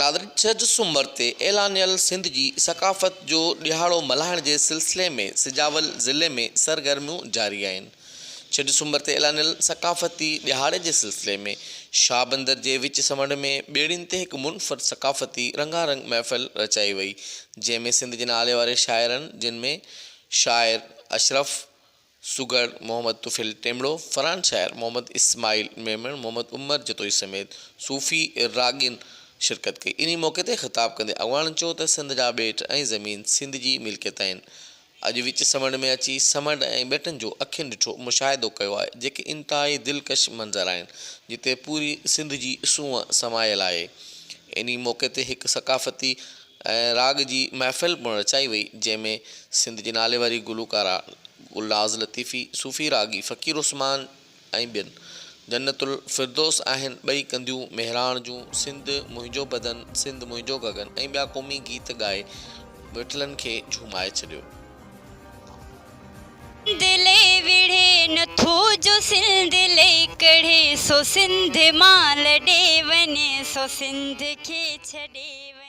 ناظرين ڇهه ڊسمبر تي اعلانيل سنڌ جي ثقافت جو ڏهاڙو ملهائڻ جي سلسلي ۾ سجاول ضلعي ۾ سرگرميون جاري آهن. ڇهه ڊسمبر تي اعلانيل ثقافتي ڏهاڙي جي سلسلي ۾ شاهه بندر جي وچ سمنڊ ۾ ٻيڙين تي هڪ منفرد ثقافتي رنگا رنگ محفل رچائي وئي جنهن ۾ سنڌ جي نالي واري شاعرن جن ۾ شاعر اشرف سگهڙ محمد طفيل ٽيمڙو، فرحان شاعر محمد اسماعيل ميمڻ، محمد عمر جتوئي سميت صوفي راڳين شرڪت ڪئي. انهي موقعي تي خطاب ڪندي اڳواڻن چيو ته سنڌ جا ٻيٽ ۽ زمين سنڌ جي ملڪيت آهن. اڄ وچ سمنڊ ۾ اچي سمنڊ ۽ ٻيٽن جو اکين ڏٺو مشاهدو ڪيو آهي جيڪي انتهائي دلڪش منظر آهن جتي پوري سنڌ جي سونهن سمايل آهي. انهي موقعي تي هڪ ثقافتي ۽ راڳ جي محفل پڻ رچائي وئي، جنهن ۾ سنڌ جي ناليواري گلوڪارا گلناز لطيفي، صوفي راڳي فقير عثمان ۽ ٻين. جنت الفردوس آهن ٻئي ڪنڌيون مهراڻ جون، سنڌ منهنجو بدن، سنڌ منهنجو گگن ۽ ٻيا قومي گيت ڳائي ويٺلن کي جهومائي ڇڏيو. سنڌ لئي وڙهي نٿو جو سنڌ لئي ڪڙهي سو سنڌ مان لڏي وڃي سو سنڌ کي ڇڏي وڃي.